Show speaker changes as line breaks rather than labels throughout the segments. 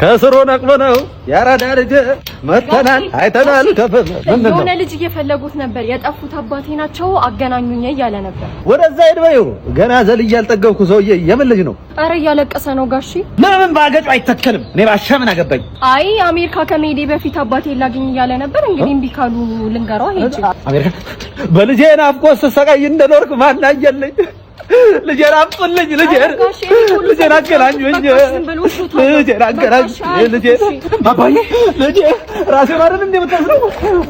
ከስሩ ነቅሎ ነው ያራዳ ልጅ መተናል አይተናል። ከፍ ምንድን ነው?
የሆነ ልጅ እየፈለጉት ነበር። የጠፉት አባቴ ናቸው አገናኙኝ እያለ ነበር።
ወደዛ ሂድ በይው። ገና ዘልዬ ያልጠገብኩ ሰውዬ የምን ልጅ ነው?
አረ እያለቀሰ ነው ጋሺ።
ለምን ባገጩ አይተከልም? እኔ ባሻ ምን አገባኝ?
አይ አሜሪካ ከመሄዴ በፊት አባቴ ላግኝ እያለ ነበር። እንግዲህ እምቢ ካሉ ልንገረው ሄጄ።
አሜሪካ በልጄ ናፍቆት ስሰቃይ እንደኖርክ ማን አየልኝ? ልጄን አምጡልኝ! ልጄን ልጄን አገናኙኝ! ልጄን አገናኙኝ! ልጄ አባዬ ልጄ ራሴ ማረን እንደምታስረው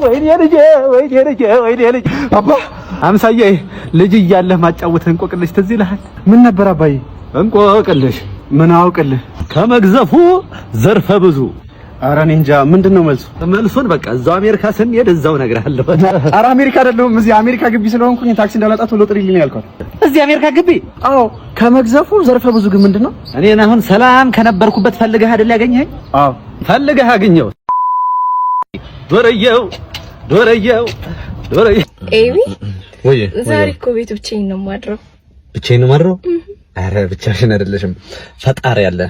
ወይኔ ልጄ ወይኔ ልጄ ወይኔ ልጄ አባ አምሳዬ ልጅ እያለህ ማጫወትህ እንቆቅልሽ ትዝ ይልሃል?
ምን ነበር አባዬ?
እንቆቅልሽ
ምን አውቅልህ?
ከመግዘፉ ዘርፈ ብዙ።
ኧረ እኔ እንጃ። ምንድን ነው መልሱ?
መልሱን በቃ እዛው አሜሪካ ስንሄድ እዛው እነግርሃለሁ።
ኧረ አሜሪካ አይደለሁም። እዚህ አሜሪካ ግቢ ስለሆንኩኝ ታክሲ እንዳላጣ ቶሎ ጥሪልኝ ነው ያልኳት።
እዚህ አሜሪካ ግቢ?
አዎ። ከመግዘፉ ዘርፈ ብዙ ግን ምንድን ነው?
እኔን አሁን ሰላም ከነበርኩበት ፈልገህ አይደል ያገኘኸኝ?
አዎ።
ፈልገህ አግኘው። ዶርየው ዶርየው ዶርየው።
ኤቢ
ወይ
ዛሬ እኮ ቤት ብቻዬን ነው የማድረው።
ብቻዬን ነው የማድረው? አረ ብቻሽን አይደለሽም፣ ፈጣሪ አለ።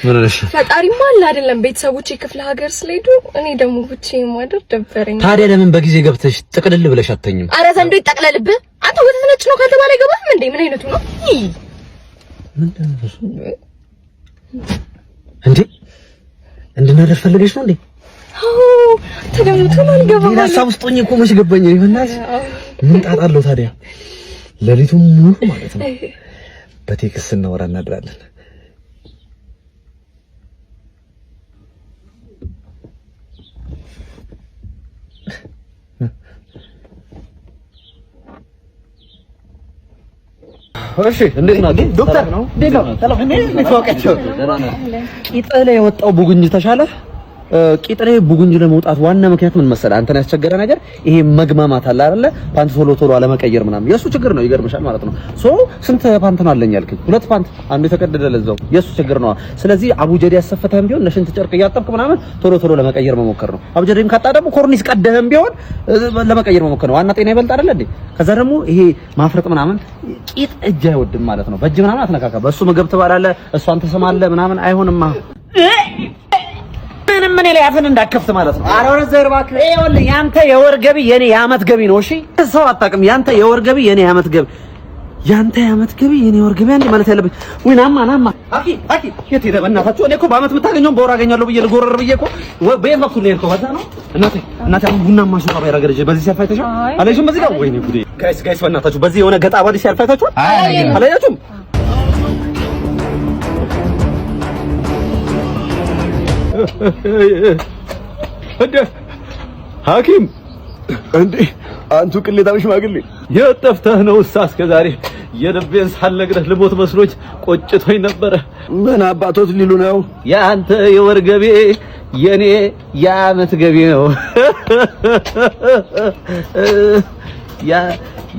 ምን ሆነሽ?
ፈጣሪማ አለ አይደለም። ቤተሰቦቼ ክፍለ ሀገር ስለሄዱ እኔ ደግሞ ብቻዬን ማደር ደበረኝ።
ታዲያ ለምን በጊዜ ገብተሽ ጥቅልል ብለሽ አተኝም?
አረ ዘንዶ ይጠቅለልብህ። አንተ ወተት ነጭ ነው ካልተባለ አይገባህም እንዴ? ምን አይነቱ ነው?
እንዴ እንድናደር ፈልገሽ ነው እንዴ?
አዎ አንተ ደግሞ ቶሎ አልገባህም።
ሌላ ሀሳብ ውስጥ ሆኜ እኮ መች ገባኝ። እኔ በእናትሽ ምን ጣጣ አለው ታዲያ? ሌሊቱን ሙሉ ማለት ነው በ text ስናወራ እናድራለን።
እሺ እንዴት ናችሁ? ዶክተር እንዴት ነው? ሰላም እንዴት ነው? ቂጥህ ላይ የወጣው ቡጉንጅ ተሻለ? ቂጥ ላይ ቡጉንጅ ለመውጣት ዋና ምክንያት ምን መሰለህ? አንተን ያስቸገረ ነገር ይሄ መግማማት አለ አይደለ? ፓንት ቶሎ ቶሎ አለመቀየር ምናምን የሱ ችግር ነው። ይገርምሻል ማለት ነው። So ስንት ፓንት ነው አለኝ ያልከኝ? ሁለት ፓንት፣ አንዱ የተቀደደ ለዛው የሱ ችግር ነው። ስለዚህ አቡጀዴ ያሰፈተህም ቢሆን ለሽንት ጨርቅ እያጠብክ ምናምን ቶሎ ቶሎ ለመቀየር መሞከር ነው። አቡጀዴም ካጣ ደግሞ ኮርኒስ ቀደህም ቢሆን ለመቀየር መሞከር ነው። ዋና ጤና ይበልጥ አይደለ እንዴ? ከዛ ደግሞ ይሄ ማፍረጥ ምናምን ቂጥ እጅ አይወድም ማለት ነው። በእጅ ምናምን አትነካካ። በእሱ ምግብ ትበላለህ፣ እሷን ትስማለህ ምናምን አይሆንማ። ምንም እኔ ላይ አፍን እንዳከፍት ማለት ነው። ኧረ ወደ ዘር እባክህ። ይኸውልህ ያንተ የወር ገቢ የኔ የዓመት ገቢ ነው። እሺ ሰው አታውቅም። ያንተ የወር ገቢ የኔ የዓመት ገቢ፣ ያንተ የዓመት ገቢ የኔ የወር ገቢ አንዴ ማለት ያለብኝ ወይ ናማ ናማ አኪ አኪ የት ሄደህ በእናታችሁ? እኔ እኮ በዓመት የምታገኘውን በወር አገኛለሁ ብዬ ልጎረር ብዬ እኮ በየት በኩል ነው የሄድከው? በዛ ነው እናቴ እናቴ። አሁን ቡናማ ሹራብ ያደረገ ልጅ በዚህ ሲያልፍ አይተሻል? አላየሽም? በዚህ ጋር ወይኔ ጉዴ! Guys guys፣ በእናታችሁ በዚህ የሆነ ገጣ ባዲ ሲያልፍ አይታችኋል? አላያችሁም? እንዴ ሐኪም
እንዴ አንቱ ቅሌታም ሽማግሌ
የት ጠፍተህ ነው? እሳ እስከ ዛሬ የልቤን ሳልነግረህ ልሞት መስሎኝ ቆጭቶኝ ነበረ።
ምን አባቶት ሊሉ ነው?
የአንተ የወር ገቢ የኔ የዓመት ገቢ ነው።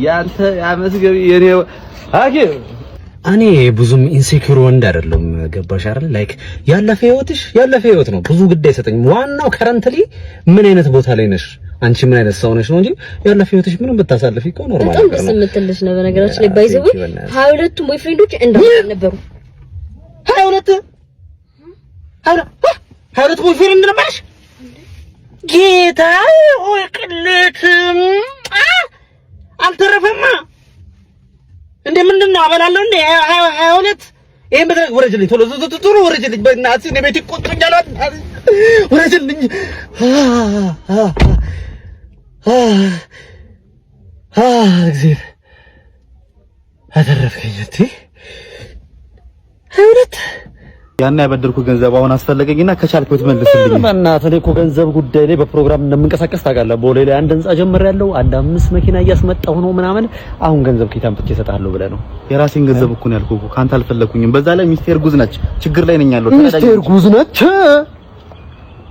የአንተ የዓመት ገቢ የኔ ሐኪም
እኔ ብዙም insecure ወንድ አይደለም። ገባሽ አይደል? Like ያለፈ ህይወትሽ ያለፈ ህይወት ነው። ብዙ ግድ አይሰጠኝም። ዋናው currently ምን አይነት ቦታ ላይ ነሽ፣ አንቺ ምን አይነት ሰው ነሽ ነው እንጂ ያለፈ ህይወትሽ ምንም ብታሳልፊ እኮ normal
በጣም
ነገር
ደስ
ነው።
የምትልሽ ነው። በነገራችን ላይ by the way 22ቱም boyfriend ኦች እንዳንተ ነበሩ።
22 22 boyfriend ነበርሽ? ጌታ ሆይ ቅሌት አልተረፈማ እንዴ! ምንድን ነው አበላለሁ እንዴ? 22 ይሄን በተለይ ውረጅልኝ፣ ቶሎ ቶሎ ውረጅልኝ። በእናትህ እኔ ቤት ይቆጡኛል። ውረጅልኝ። እግዚአብሔር አተረፍከኝ። እንዴ 22
ያን ያበደርኩ ገንዘብ አሁን አስፈለገኝና ከቻልክ ብትመልስልኝ።
በእናትህ እኔ እኮ ገንዘብ ጉዳይ ላይ በፕሮግራም እንደምንቀሳቀስ ታውቃለህ። ቦሌ ላይ አንድ ህንጻ ጀምሬያለሁ። አንድ 5 መኪና እያስመጣሁ ነው ምናምን። አሁን ገንዘብ ከየት አምጥቼ እሰጥሃለሁ ብለህ ነው?
የራሴን ገንዘብ እኮ ነው ያልኩህ እኮ ካንተ አልፈለኩኝም። በዛ ላይ ሚስቴ እርጉዝ ነች፣ ችግር ላይ ነኝ ያለሁት።
ሚስቴ እርጉዝ ነች።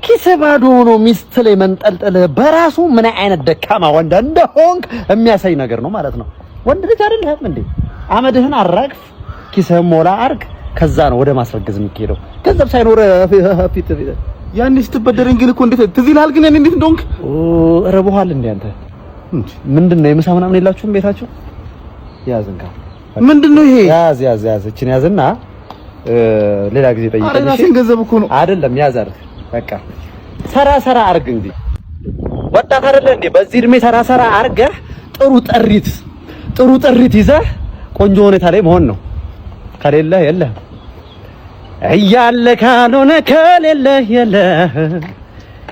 ኪስህ ባዶ ሆኖ ሚስት ላይ መንጠልጠልህ በራሱ ምን አይነት ደካማ ወንድ እንደሆንክ የሚያሳይ ነገር ነው ማለት ነው። ወንድ ልጅ አይደለህም እንዴ? አመድህን አራግፍ፣ ኪስህን ሞላ አርግ። ከዛ ነው ወደ ማስረገዝ የሚካሄደው። ገንዘብ ሳይኖር ፊት ፊት
ያኔ ስትበደረኝ ግን እኮ እንዴት ትዝ ይልሃል? ግን ያኔ እንዴት እንደሆንክ
ረቦሃል እንዴ አንተ? ምንድን ነው የምሳ ምናምን የላችሁም ቤታችሁ? ያዝ እንካ።
ምንድን ነው ይሄ?
ያዝ ያዝ ያዝ፣ እችን ያዝና ሌላ ጊዜ ጠይቀኝ።
ኧረ እራሴን ገንዘብ እኮ ነው።
አይደለም ያዝ አድርግ። በቃ ሰራ ሰራ አድርግ እንጂ ወጣት አይደለ እንዴ? በዚህ እድሜ ሰራ ሰራ አድርገህ ጥሩ ጥሪት ጥሩ ጥሪት ይዘህ ቆንጆ ሁኔታ ላይ መሆን ነው። ከሌለ የለህም እያለ ካልሆነ ከሌለ የለህ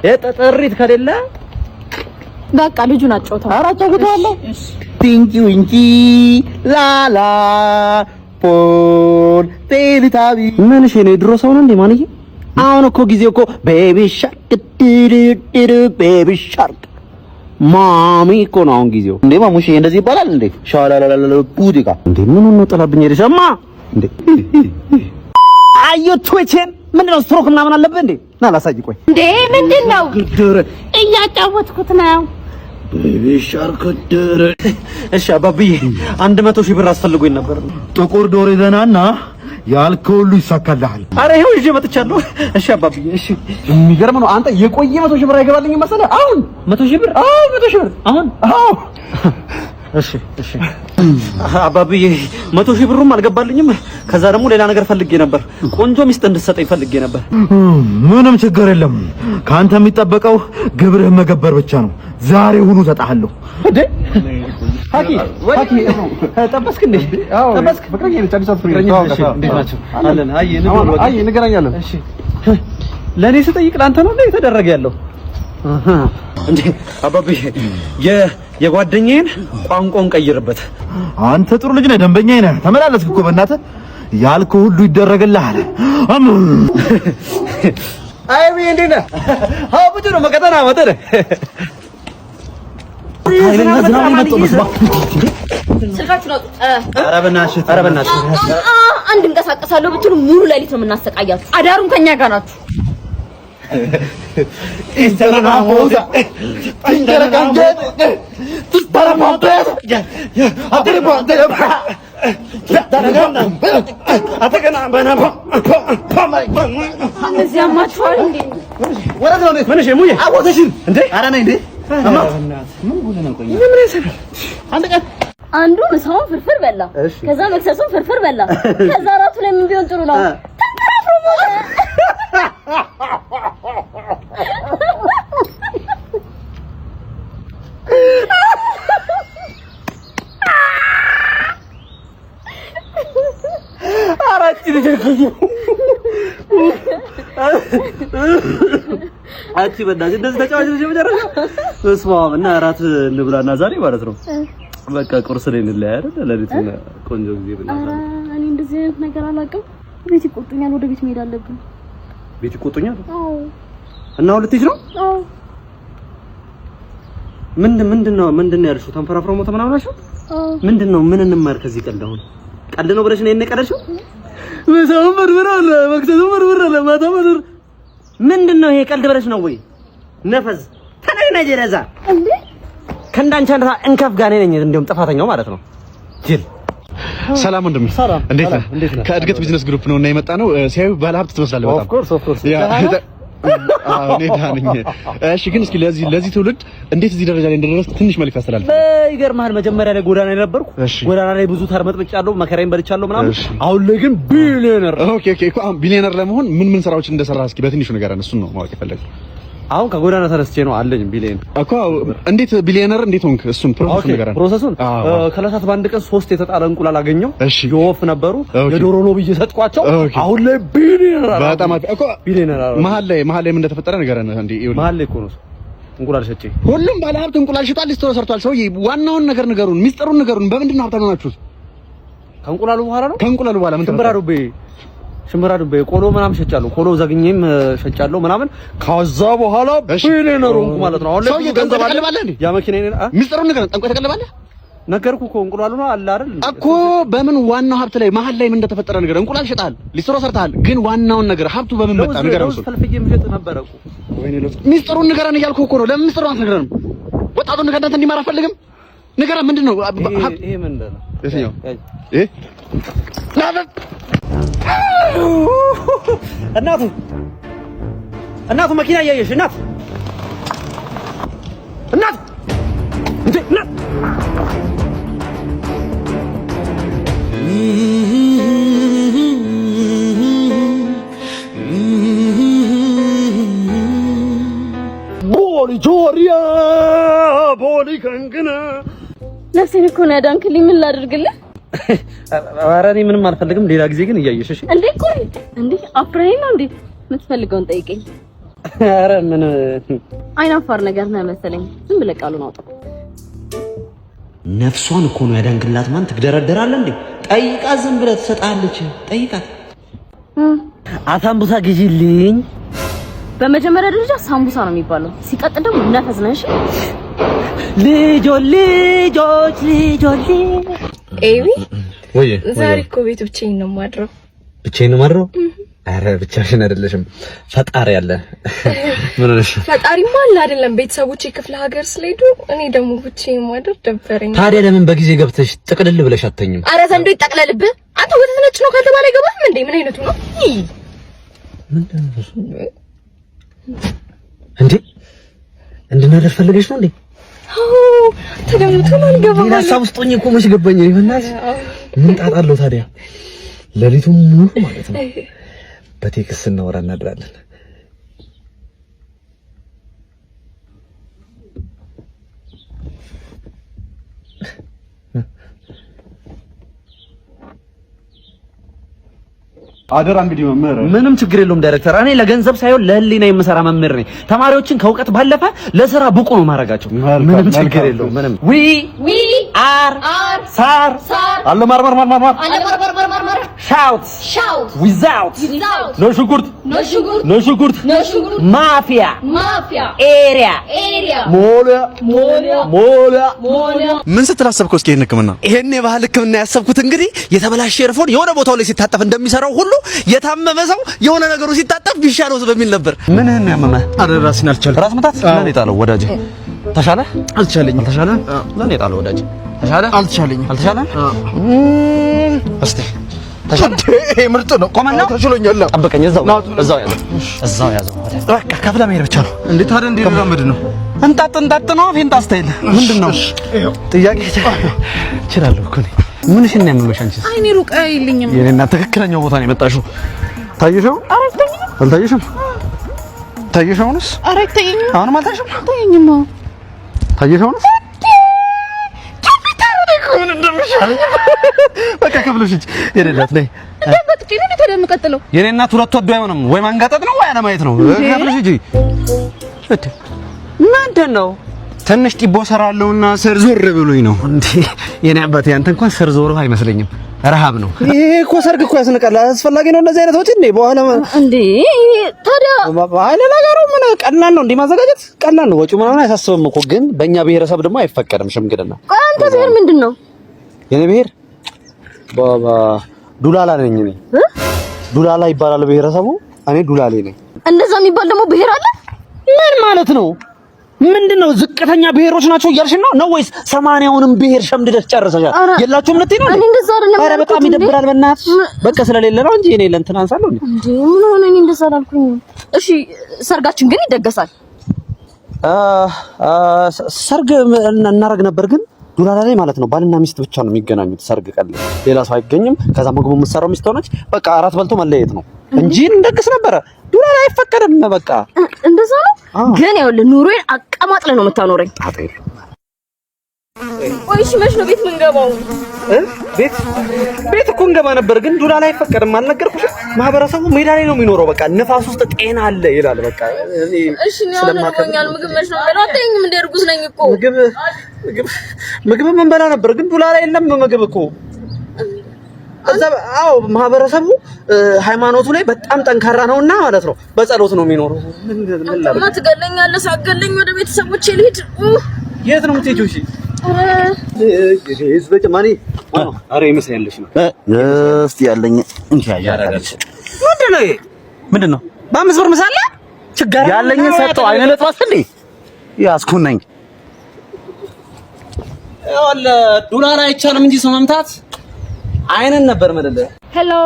የጥሪት ከሌለ
በቃ ልጁን አጫውተው።
ኧረ አጫውተዋለሁ።
ቲንኪ ዊንኪ ላላ ፖል ቴሌታቢ
ምን እሺ ነው የድሮ ሰው ነው እንዴ ማንዬ? አሁን እኮ ጊዜው እኮ baby shark ዲዲ baby shark mommy እኮ ነው አሁን ጊዜው።
እንዴ ማሙሽ እንደዚህ ይባላል እንዴ? ሻላላላላ ቡዲካ
እንዴ ምን ነው ጥላብኝ ሄደሽ እማ እንዴ አዩ ትዊችን ምንድነው ስትሮክ ምናምን አለብህ እንዴ? ና ላሳይ ቆይ።
እንዴ ምንድን ነው? እያጫወትኩት ነው።
baby shark ድር። እሺ አባብዬ 100,000 ብር አስፈልጎኝ ነበር።
ጥቁር ዶሮ ይዘናና ያልከው ሁሉ ይሳካልሃል።
አረ ይኸው ይዤ መጥቻለሁ። እሺ አባብዬ እሺ። የሚገርም ነው አንተ የቆየ 100,000 ብር አይገባልኝም መሰለህ? አሁን 100,000 ብር? አዎ 100,000 ብር አሁን። አዎ እሺ እሺ አባብዬ 100,000 ብሩም አልገባልኝም። ከዛ ደግሞ ሌላ ነገር ፈልጌ ነበር። ቆንጆ ሚስት እንድትሰጠኝ ፈልጌ ነበር።
ምንም ችግር የለም። ከአንተ የሚጠበቀው ግብርህን መገበር ብቻ ነው። ዛሬ ሁኑ እሰጥሃለሁ።
እንዴ ሀኪ ሀኪ ጠበስክ እንዴ? ጠበስክ? እንዴት ናቸው? አለን። አይ እንገናኛለን። እሺ ለእኔ ስጠይቅ ለአንተ ነው እንዴ የተደረገ ያለው? እንዴ አባብዬ የጓደኛዬን ቋንቋውን ቀይርበት።
አንተ ጥሩ ልጅ ነህ፣ ደንበኛዬ ነህ። ተመላለስክ እኮ በእናትህ። ያልከው ሁሉ ይደረግልሃል።
አይ እንዴት ነህ? አዎ ብዙ ነው መቀጠና መጠነ
ኃይለኛ ዝናብ ነው የመጣው። በስመ አብ።
ስልካችሁን አውጡ።
ኧረ በእናትሽ ኧረ በእናትሽ
አንድ እንቀሳቀሳለሁ ብትሉ ሙሉ ሌሊት ነው የምናሰቃያችሁ። አዳሩን ከኛ ጋር ናችሁ። እነዚህ ያማችኋል እንዴ? አንዱ ምሳውን ፍርፍር በላ፣ ከዛ መክሰሱን ፍርፍር በላ፣ ከዛ እራቱ ላይ ምን ቢሆን ጥሩ ነው? ተንከራፍሮ ሞተ።
አንቺ በእናትሽ እንደዚህ ተጫዋች ነሽ የመጨረሻ። በስመ አብ። እና እራት እንብላና ዛሬ ማለት ነው በቃ ቁርስ ላይ እንለያይ አይደል? ለሊቱን ቆንጆ ጊዜ ብናሳልፍ።
እኔ እንደዚህ አይነት ነገር አላውቅም። ቤት ይቆጡኛል። ወደ ቤት መሄድ አለብን።
ቤት ይቆጡኛል?
አዎ።
እና አሁን ልትሄጂ ነው?
አዎ።
ምንድን ነው ያልሽው? ተንፈራፍሮ ሞተ ምናምን አልሽው?
አዎ።
ምንድን ነው? ምን እንማር ከዚህ ቀልድ? አሁን ቀልድ ነው ብለሽ ነው የኔ ቀለድሽው? ምሳውን ፍርፍር አለ፣ መክሰሱን ፍርፍር አለ፣ ማታ ፍርፍር። ምንድን ነው ይሄ ቀልድ ብለሽ ነው ወይ? ነፈዝ ተነግነ ጀረዛ
እንዴ
ከእንዳንቺ አንተ እንከፍ ጋር እኔ ነኝ እንደውም ጥፋተኛው ማለት ነው። ጅል።
ሰላም ወንድሜ፣ እንዴት ነህ? ከእድገት ቢዝነስ ግሩፕ ነው እና የመጣ ነው። ሲያዩ ባለሀብት ትመስላለህ በጣም።
of course of course።
አዎ እኔ ደህና ነኝ። እሺ ግን እስኪ ለዚህ ትውልድ እንዴት እዚህ ደረጃ ላይ እንደደረስክ ትንሽ መልዕክት አስተላልፍ።
ይገርምሃል፣ መጀመሪያ ላይ ጎዳና ላይ ነበርኩ። ጎዳና ላይ ብዙ ተርመጥምጫለሁ፣ መከራዬን በልቻለሁ ምናምን። አሁን ላይ ግን ቢሊዮነር።
okay okay። እኮ አሁን ቢሊዮነር ለመሆን ምን ምን ስራዎችን እንደሰራህ እስኪ በትንሹ ንገረን። እሱን ነው ማወቅ የፈለግነው።
አሁን ከጎዳና ተነስቼ ነው አለኝ ቢሊዮን
እኮ። እንዴት ቢሊዮነር እንዴት ሆንክ? እሱን process ኡን ንገረን።
process ኡን ከዕለታት በአንድ ቀን 3 የተጣለ እንቁላል አገኘሁ። የወፍ ነበሩ፣ የዶሮ ነው ብዬ ሰጥኳቸው። አሁን ላይ ቢሊዮነር።
በጣም አሪፍ እኮ
ቢሊዮነር።
መሀል ላይ ምን እንደተፈጠረ ንገረን። እንዴ
መሀል ላይ እኮ ነው እንቁላል ሸጬ።
ሁሉም ባለሀብት እንቁላል ሽጧል፣ ሊስትሮ ሰርቷል። ሰውዬ ዋናውን ነገር ንገሩን፣ ሚስጥሩን ንገሩን። በምንድን ነው ሀብታም ሆናችሁት?
ከእንቁላሉ በኋላ ነው።
ከእንቁላሉ በኋላ ምን
ሽምብራ ዱቤ ሽምብራ ዱቤ ቆሎ ምናምን ሸጫለሁ። ቆሎ ዘግኜም ሸጫለሁ ምናምን። ከዛ በኋላ ቢሊዮነር ሆንኩ ማለት ነው። አሁን ላይ
ሰውዬ
ገንዘብ አለ።
ተቀልባለህ እንዴ?
ያ መኪናዬን
ሚስጥሩን ንገረን። ጠንቋይ ተቀልባለህ?
ነገርኩህ እኮ እንቁላሉ ነው አለ አይደል
እኮ። በምን ዋናው ሀብት ላይ መሀል ላይ ምን እንደተፈጠረ ንገረን። እንቁላል ሸጣል፣ ሊስትሮ ሰርተሃል፣ ግን ዋናውን ነገር ሀብቱ በምን መጣ ንገረን።
ለውዝ ፈልፍዬ የምሸጥ ነበረ እኮ።
ወይኔ ለውዝ። ሚስጥሩን ንገረን እያልኩህ እኮ ነው። ለምን ሚስጥሩን አትነግረንም? ወጣቱን ከእናንተ እንዲማር አትፈልግም? ንገረን። ምንድን ነው
ይሄ? ምንድን ነው
የትኛው ይሄ?
እናቱ እናቱ መኪና እያየሽ እናት እናት እንዴ እናት ቦሊ ጆሪያ ቦሊ ከንግና።
ነፍሴን እኮ ነው ያዳንክልኝ። ምን ላድርግልህ?
ኧረ እኔ ምንም አልፈልግም። ሌላ ጊዜ ግን እያየሽ እሺ።
እንዴ ቆይ፣ እንዴ አፍረኸኝ ነው እንዴ? የምትፈልገውን ጠይቀኝ።
ኧረ ምን
አይናፋር ነገር ነህ መሰለኝ። ዝም ብለህ ቃሉን አውጣው።
ነፍሷን እኮ ነው ያዳንክላት። ማን ትግደረደራለህ እንዴ? ጠይቃት፣ ዝም ብለህ ትሰጣለች። ጠይቃት።
አሳምቡሳ ግዢልኝ።
በመጀመሪያ ደረጃ ሳምቡሳ ነው የሚባለው። ሲቀጥል ደግሞ ነፈዝ ነህ። እሺ።
ልጆ ልጆች ልጆች።
ኤቢ።
ወይ።
ዛሬ እኮ ቤት ብቻዬን ነው የማድረው።
ብቻዬን ነው የማድረው? ኧረ ብቻሽን አይደለሽም፣ ፈጣሪ አለ። ምን ሆነሽ?
ፈጣሪማ አለ አይደለም። ቤተሰቦቼ ክፍለ ሀገር ስለሄዱ እኔ ደግሞ ብቻዬን ማደር ደበረኝ።
ታዲያ ለምን በጊዜ ገብተሽ ጥቅልል ብለሽ አተኝም?
አረ ዘንዶ ይጠቅለልብህ። አንተ ወተት ነጭ ነው ካልተባለ አይገባህም እንዴ? ምን አይነቱ ነው?
እንዴ እንድናደር ፈልገሽ ነው እንዴ?
አዎ፣ አንተ ደግሞ ቶሎ አልገባህም።
ሌላ ሀሳብ ውስጥ ሆኜ እኮ መች ገባኝ። እኔ በእናትሽ ምን ጣጣ አለው ታዲያ? ሌሊቱን ሙሉ ማለት ነው በ text ስናወራ እናድራለን።
አደራ እንግዲህ መምህር።
ምንም ችግር የለውም ዳይሬክተር። እኔ ለገንዘብ ሳይሆን ለህሊና የምሰራ መምህር ነኝ። ተማሪዎችን ከእውቀት ባለፈ ለስራ ብቁ ነው ማድረጋቸው። ምንም ችግር የለውም። ምንም we
we
are
are
ሳር
ሳር
አለ ማርማር ማርማር ማር
አለ
shout
shout
without
without
no ሽንኩርት
no ሽንኩርት
no ሽንኩርት
no ሽንኩርት
ማፊያ
ማፊያ
area
area
ሞላ
ሞላ
ሞላ
ሞላ።
ምን ስትል አሰብከው? እስኪ ይሄን ህክምና።
ይሄን የባህል ህክምና ያሰብኩት እንግዲህ የተበላሸ earphone የሆነ ቦታው ላይ ሲታጠፍ እንደሚሰራው ሁሉ የታመመ ሰው የሆነ ነገሩ ሲታጠፍ ቢሻለው በሚል ነበር።
ምንህን ነው ያመመህ?
አረ ራሴን አልቻልኩም።
ራስ ምታት? ለኔ ጣለው ወዳጄ። ተሻለ?
አልቻለኝም።
አልተሻለ? ለኔ ጣለው ወዳጄ። ተሻለ?
አልቻለኝም።
አልተሻለ? እስቲ ተሻለ?
ይሄ ምርጥ ነው።
ቆመን ነው?
ተሽሎኛል።
ጠብቀኝ፣ እዛው እዛው ያዘው፣ እዛው ያዘው። በቃ ከፍለህ መሄድ ብቻ ነው።
እንዴ ታዲያ እንዴ ልራመድ ነው?
እንጣጥ እንጣጥ ነው ፌንጣ style ምንድን ነው ጥያቄ? እችላለሁ እኮ እኔ። ምንሽን ነው ያመመሽ አንቺስ?
አይኔ ሩቅ አይልኝም።
የኔ እናት ትክክለኛው ቦታ ነው የመጣሽው። ታየሽው? አልታየሽም? ታየሽ አሁንስ?
ኧረ አይታየኝም።
አሁንም አልታየሽም?
አይታየኝም።
ታየሽ አሁንስ? ምን እንደሚሻለኝ በቃ ከፍለሽ ሂጂ። የኔ እናት ነይ።
እንዳንጋጥጬ ነው እንዴ ታዲያ የምቀጥለው?
የኔ እናት ሁለት ወዶ አይሆንም። ወይ ማንጋጠጥ ነው ወይ አለማየት ነው። ከፍለሽ ሂጂ። እንዴ ምንድን ነው?
ትንሽ ጢቦ ሰራለሁና ስር ዞር ብሎኝ ነው።
እንዴ የኔ አባቴ አንተ እንኳን ስር ዞሮ አይመስለኝም፣ ረሃብ ነው። ይሄ እኮ ሰርግ እኮ ያስንቃል። አስፈላጊ ነው እንደዚህ አይነት ወጪ እንዴ? በኋላ
እንዴ ታዲያ
አይ ለነገሩ ምን ቀላል ነው እንዴ ማዘጋጀት ቀላል ነው። ወጪው ምናምን አያሳስብም እኮ ግን በእኛ ብሔረሰብ ደግሞ አይፈቀድም ሽምግልና።
ቆይ አንተ ብሔር ምንድን ነው?
የኔ ብሔር ባባ ዱላላ ነኝ እኔ። ዱላላ ይባላል ብሔረሰቡ። እኔ ዱላሌ ነኝ።
እንደዛ የሚባል ደግሞ ብሔር አለ?
ምን ማለት ነው? ምንድን ነው ዝቅተኛ ብሔሮች ናቸው እያልሽ ነው ነው ወይስ 80ውንም ብሔር ሸምድደሽ ጨርሰሻል? የላችሁም ልትይ ነው?
እኔ እንደዛ አይደለም።
ኧረ በጣም ይደብራል። በእናትሽ በቃ ስለሌለ ነው እንጂ እኔ ለእንትን አንሳለሁ እንዴ?
እንዴ ምን ሆነ? እኔ እንደዛ አላልኩኝም። እሺ ሰርጋችን ግን ይደገሳል።
ሰርግ እናደርግ ነበር ግን ዱላላ ላይ ማለት ነው ባልና ሚስት ብቻ ነው የሚገናኙት ሰርግ ቀን ላይ ሌላ ሰው አይገኝም። ከዛ ምግቡ የምትሰራው ሚስት ሆነች። በቃ አራት በልቶ መለየት ነው እንጂ እንደግስ ነበረ። ዱላላ አይፈቀድም። በቃ
እንደዛ ነው። ግን ይኸውልህ ኑሮዬን አቀማጥለህ ነው የምታኖረኝ።
ጣጣ የለውም።
ቆይ እሺ መች ነው ቤት የምንገባው?
ቤት ቤት እኮ እንገባ ነበር ግን ዱላላ አይፈቀድም። አልነገርኩሽም? ማህበረሰቡ ሜዳ ላይ ነው የሚኖረው። በቃ ንፋስ ውስጥ ጤና አለ ይላል። በቃ
እሺ እኔ አሁን እርቦኛል። ምግብ መች ነው የምበላው? አታየኝም እንደ እርጉዝ ነኝ እኮ።
ምግብ ምግብ ምግብ እንበላ ነበር ግን ዱላላ የለም ምግብ እኮ እዛ። አዎ ማህበረሰቡ ሃይማኖቱ ላይ በጣም ጠንካራ ነውና ማለት ነው በጸሎት ነው የሚኖረው። ምን ምን ላድርግ?
ትገለኛለህ። ሳትገለኝ ወደ ቤተሰቦቼ ልሂድ።
የት ነው የምትሄጂው? እሺ
ኧረ ይመስለኛል ነው
እስቲ ያለኝ እንኪ ያያራልሽ።
ምንድን ነው ይሄ? ምንድን ነው? በ5 ብር ምሳ አለ? ችጋር
ያለኝን ሰጠው። አይነ ለጥባስ እንዴ ያስኩነኝ።
ይኸውልህ ዱላላ አይቻልም እንጂ ሰው መምታት አይንን ነበር መደለ።
Hello.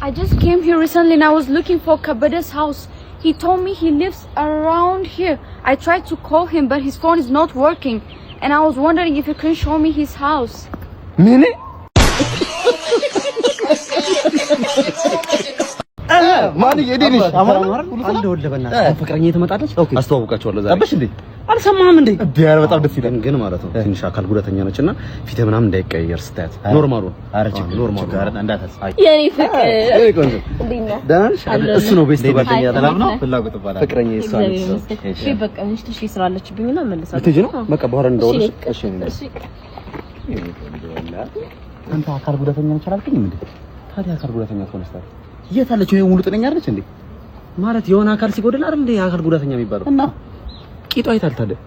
I just came here recently and I was looking for Kebede's house. He told me he lives around here. I tried to call him but his phone is not working. And I was wondering if you can show me his house.
ምን?
ማን እንዴት ነሽ? አማን ነው? ሁሉ ሰላም?
አለሁልህ። በእናትህ አሁን ፍቅረኛዬ ትመጣለች፣ አስተዋውቃቸዋለሁ ዛሬ።
ጠበሽ እንዴ?
አልሰማህም እንዴ?
እንዴ፣ ኧረ በጣም ደስ ይላል።
ግን ማለት ነው ትንሽ አካል ጉዳተኛ ነች እና ፊትህ ምናምን እንዳይቀየር ስታያት normal ኡ።
ኧረ ችግር
normal ኡ።
ችግር እንዳታስብ።
የኔ ፍቅር
የኔ ቆንጆ
እንዴት ነህ?
ደህና ነሽ? እሱ ነው best ጓደኛ።
ሰላም ነው? ፍላጎት እባላለሁ።
ፍቅረኛ እሷ ነች።
እግዚአብሔር ይመስገን። እሺ በቃ ትንሽ ስራ አለችብኝና እመለሳለሁ።
ልትሄጂ ነው? በቃ በኋላ እንደውልሽ።
እሺ
እሺ።
እሺ።
አንተ አካል ጉዳተኛ ነች አላልከኝም እንዴ?
ታዲያ አካል ጉዳተኛ ከሆነች ታዲያ
የት አለች? ወይ ሙሉ ጤነኛ አይደለች እንዴ?
ማለት የሆነ አካል ሲጎድል አይደል እንዴ አካል ጉዳተኛ የሚባለው?
እና
ቂጧ የታል ታዲያ?